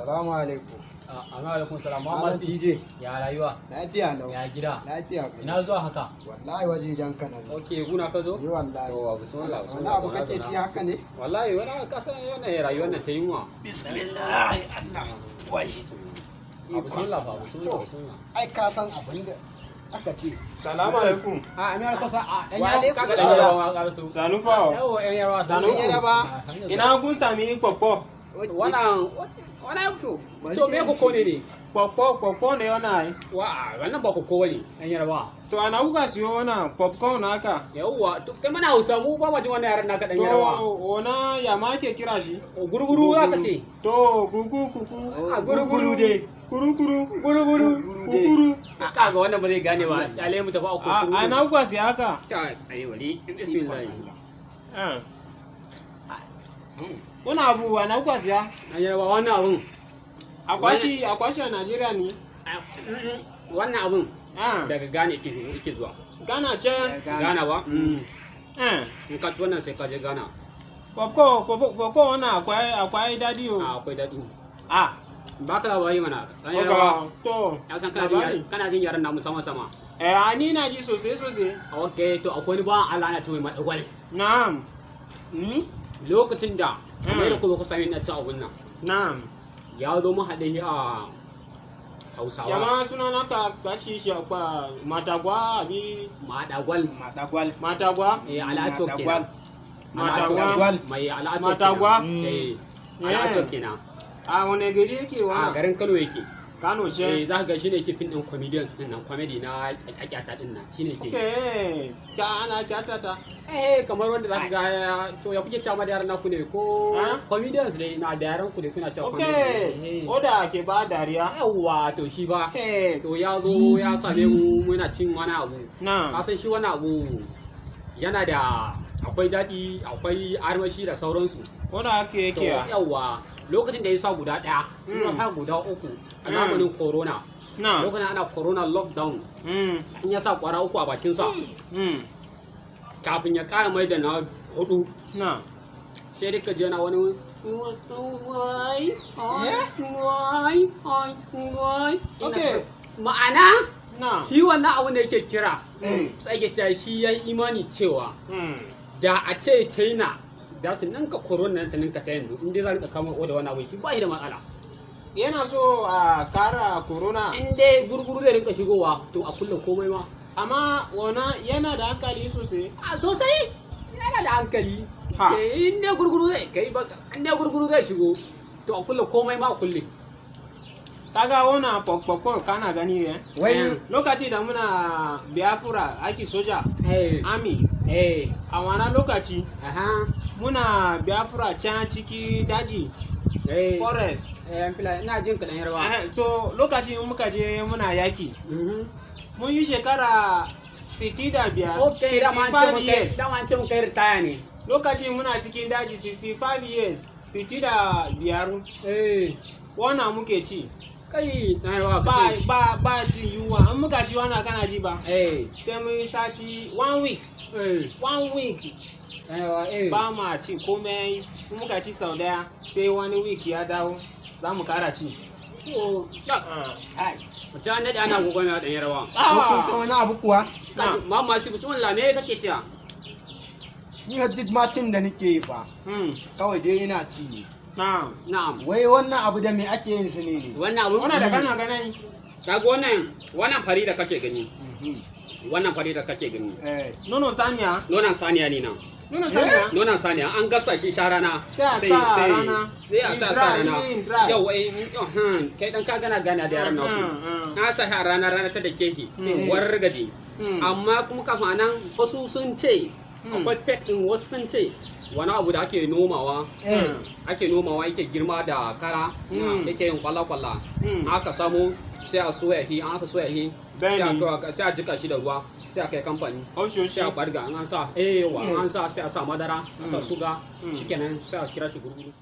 Salamu alaikum. Amma alaikum salam. Malam Muhammad TJ. Ya rayuwa? Lafiya lau. Ya gida? Lafiya kalau. Ina zuwa haka? Wallahi wajejen ka na zo. Ok, guna ka zo? Yi wallahi. To, bismillah, Wani bismillah. abu Zauna, kake zauna. ci haka ne? Wallahi wani ka san wannan rayuwar nan ta yunwa. Bismillah Allah. Wai. A bismillah fa, bismillah, To, bismillah. ai ka san abin da aka ce. Salamu alaikum. A Amir kusa a dan Wa yarwa alaikum kaga dan salam. yarwa ma karasu. Sanu fa. Yawa yan yarwa. Sanu. Yan yarba. Ina kun sami pọ̀pọ̀. Wannan wannan To, bari to me dai koko ne ne? Pọ̀pọ̀ pọ̀pọ̀ ne wannan ai. Wa wannan ba koko bane dan yarwa. To ana kuka siyo wannan popcorn haka? Yawwa, to kai mana Hausa, mu ba ma jin wannan yaran naka dan yarwa. To ona ya ma ake kira shi? Gurguru za ka ce. To gugu kuku. A gurguru dai. Kuru kuru. Gurguru. Kukuru. Kaga wannan ba zai gane ba. Kyale mu tafi a A kukuru. ana kuka siya haka? Ta ayi wali bismillah. Ah. Wannan abu ana kuka siya? Dan yarwa, wannan abun. Akwai shi a Najeriya ne? Wannan abun Ah. daga Ghana yake zuwa. Ghana ce. Ghana ba? Eh. In ka ci wannan sai ka je Ghana. Popcorn popcorn wannan akwai dadi o. A akwai daɗi. Ah. Ba ka labari mana. Dan yarwa. To. Ya san kana jin kana jin yaran namu sama sama. Eh, a ni na ji sosai sosai. Ok, to akwai wani bawan Allah ana ce mai Madagwal. Na'am. Lokacin da kamar yadda kuma ku sami na cin abun nan. Na'am. Ya zo mu haɗe a Hausawa. Yamma suna naka kashi shi akwa Matagwa abi? Madagwal. Madagwal. Matagwa. Eh, Al'ato Madagwal. kenan. Al'ato. Matagwa. Mai Al'ato. Matagwa. Kenan. Eh, Al'ato kenan. A wane gari yake A wannan? garin Kano yake. Kano ce. Eh, za ka ga shine yake fin din comedians din nan, comedy na kyakyata din nan shine yake. Okay. Ka ana kyatata. Eh, kamar wanda za ka ga to ya kuke cewa ma da yaran naku ne ko Ah? comedians dai na da yaran ku ne kuna cewa Okay. comedians. Eh. Oda ke ba dariya. Yawwa, to shi ba. Okay. To ya zo ya same mu muna cin wani abu. Na'am. Ka san shi wani abu yana da akwai daɗi, akwai armashi da sauransu. Oda ake To yake ya. yawwa, lokacin da ya sa guda ɗaya, ya sa guda uku a zamanin corona. Na'am. Lokacin ana corona lockdown, in ya sa kwara uku a bakinsa, kafin ya ƙara mai da na hudu, Na'am. sai dai ka ji yana wani wai wai wai wai. Okay. Ma'ana Na'am. shi wannan abu da yake kira, Eh. sai ake cewa shi ya yi imani cewa da a ce China za su ninka corona nan ta ninka ta yanzu, in dai za ka kama oda wani abu, shi ba shi da matsala. Yana so a kara corona. In dai gurguru zai rinka shigowa, to a kulle komai ma. Amma wana yana da hankali sosai. A sosai yana da hankali. Ha. Eh, in dai gurguru zai kai ba, in dai gurguru zai shigo, to a kulle komai ma a kulle. Kaga wannan popcorn kana gani eh? Wai ni Lokaci da muna Biafra aiki soja, eh army, a wannan lokaci muna Biafra can ciki daji, forest. Eh, an fila ina jin kaɗan yarwa. Eh, so lokaci in muka je muna yaki, mun yi shekara 65, Ok, dama an ce 65 mun kai years. Dama an ce mun kai ritaya ne. Lokaci muna cikin daji 65 years, 65, wannan muke ci. Kai na yarwa ka Ba ce. ba ba jin yunwa. In muka ci wannan kana ji ba, sai mun yi sati, one week, one week Na yarwa, eh. ba ma ci komai. In muka ci sau daya, sai wani week ya dawo za mu kara ci. To, ya, Ah. ai, mutum an daɗe ana gwagwarmaya ɗan yarwa. ko kun san wani abu kuwa? Ah. Mamma su bismillah, me kake cewa? Ni har duk macin da nake yi fa, kawai dai ina ci ne. Na'am. Na'am. Wai wannan abu da me ake yin su ne ne? Wannan abu. Wannan da kana gani. Kaga wannan fari da kake gani. Wannan fari da kake gani. Eh. Nono saniya. Nonon saniya ne nan. Nono saniya. Nonon saniya an gasa shi sha rana. Sai a sa rana. Sai a In sa dry, sa rana. in dry. Yau eh, kai dan ka gana gana da yaran naku. Na sa shi a rana, rana ta dake shi sai wargaje. Amma kuma kafin anan wasu sun ce akwai pek din, wasu sun ce wani abu da ake nomawa, ake nomawa yake girma da kara, yake yin kwalla-kwalla. Aka samu sai a soya shi, an aka soya shi sai a Bẹ́ẹ̀ni. sai a jika shi da ruwa, sai a kai kamfani, Oṣooṣi. sai a barga, an sa eh wa an sa, sai a sa madara, a sa suga, shikenan sai a kira shi gurguru.